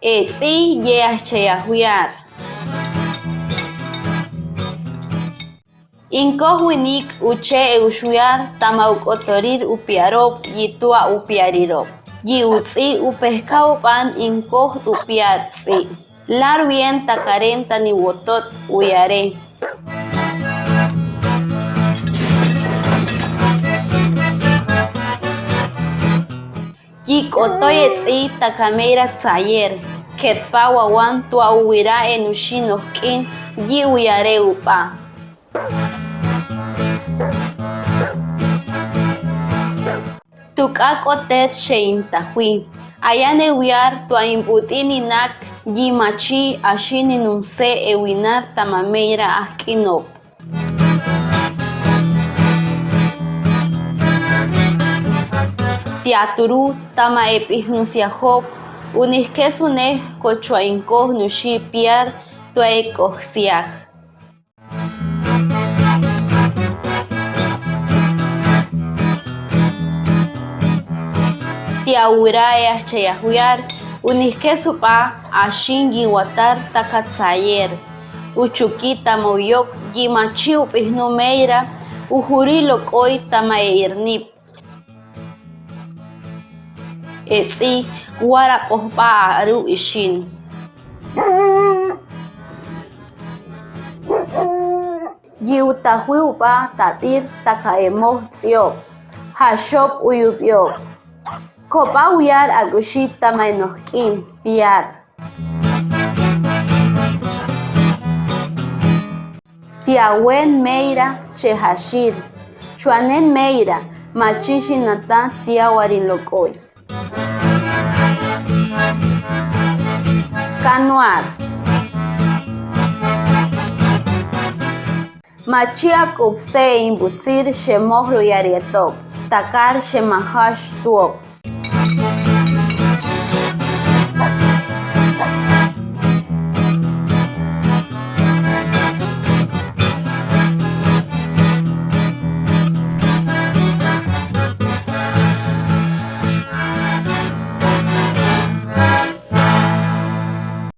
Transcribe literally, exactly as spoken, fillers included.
Ets'i ye achayahuyar. Inkoj winik uche eushuyar tama uk'otorir upiarob yi tua upiarirob. Yi uts'i upehka uban inkoj upiar ts'i. Laru yen takaren tani wotot uyare. Yi k'otoy ets'i takameira tsayer, khetpa wawan tua uwira e nushi nojk'in, yi uyare uba. Tuk'a k'otet xein tajwi. Ayan euyar tua inbut'in inak, yi machi axin inumse ewinar tama meira ajk'inob. Tiaturu tama ep'ijnus yajob, unijkesunej kochua inkoj nushi piar tua ek'ojsiaj. Tia uwira e achayahuyar, unijkesuba axin yin watar taka tsayer. Uchukit tama uyok, yi machi up'ijnu meira, ujuri lok'oy tama e irnib. Ets'i, wara bojba aru ixin. Yi utahwi uba tabir taka e moj ts'iob, jashob uyubiob. Koba uyar akuxi tama e nojk'in piar. Tia wen meira che jashir, chuanen meira, machi xinatan tia warin lok'oy. Kanuar. Machi ak'ubse inbutsir xemoj luyar yetob, takar xemajash tuob.